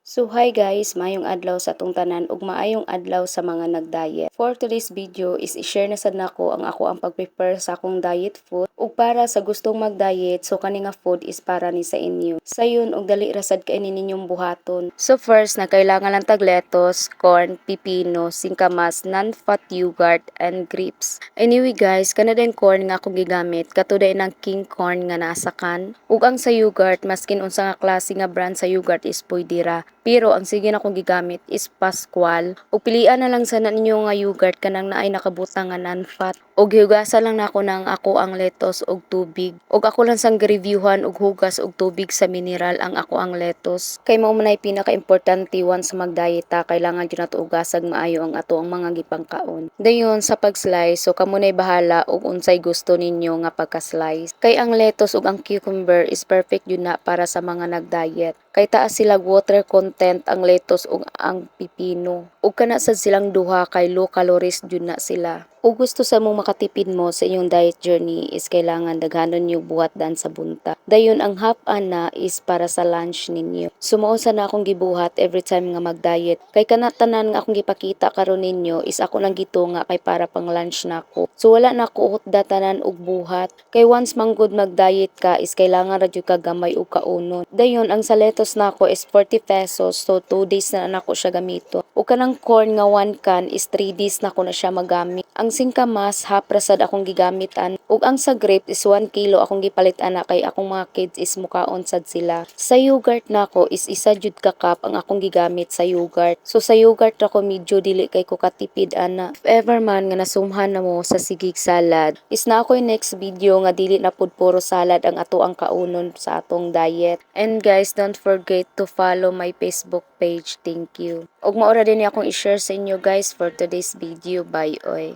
So hi guys, maayong adlaw sa atong tanan ug maayong adlaw sa mga nag-diet. For today's video is i-share na sad nako ang ako ang pag-prepare sa akong diet food ug para sa gustong mag-diet, so kani nga food is para ni sa inyo. Sayon ug dali ra sad kay ni ninyong buhaton. So first na kailangan lang tag lettuce, corn, pipino, singkamas, non-fat yogurt and grapes. Anyway guys, kana din corn nga akong gigamit kato day ng king corn nga nasa can. Ug ang sa yogurt, maskin unsa nga klase nga brand sa yogurt is pwede ra. Pero ang sige na akong gigamit is Pascual. Ug pilian na lang sana ninyo nga yogurt kanang naay nakabutang nga non-fat. Ug hiugasan lang nako nang ako ang lettuce og tubig. Ug ako lang sang gi-reviewhan og hugas og tubig sa mineral ang ako ang lettuce. Kay mao man ay pinaka-importante once mag-diet ta, kailangan jud nato ugasag maayo ang ato ang mga gipangkaon. Dayon sa pag-slice, so kamo nay bahala og unsay gusto ninyo nga pagka-slice. Kay ang lettuce ug ang cucumber is perfect jud na para sa mga nag-diet. Kay taas sila water content ang lettuce ug ang pipino. Ug kana sad silang duha kay low calories jud na sila. Ug gusto sa mong makatipid mo sa inyong diet journey is kailangan daghanon niyo buhat dan sa bunta. Dayon ang half ana is para sa lunch ninyo. So mao sa na akong gibuhat every time nga mag-diet. Kay kana tanan nga akong gipakita karon ninyo is ako nang gitunga kay para pang lunch nako. So wala na ko hutda tanan og buhat. Kay once man gud mag-diet ka is kailangan ra jud ka gamay og kaunon. Dayon ang sa lettuce nako is 40 pesos, so 2 days na nako siya gamito. Ug kanang corn nga 1 can is 3 days nako na siya magamit. Ang singkamas, half ra sad akong gigamitan. Ug ang sa grape is 1 kilo akong gipalit ana kay akong mga kids is mukaon sad sila. Sa yogurt nako is isa jud ka cup ang akong gigamit sa yogurt. So sa yogurt ako medyo dili kay ko katipid ana. If ever man nga nasumhan na mo sa sigig salad, is na ako'y next video nga dili na pud puro salad ang ato ang kaunon sa atong diet. And guys, don't forget to follow my Facebook page. Thank you. Ug mao ra din ni akong i-share sa inyo guys for today's video. Bye oy.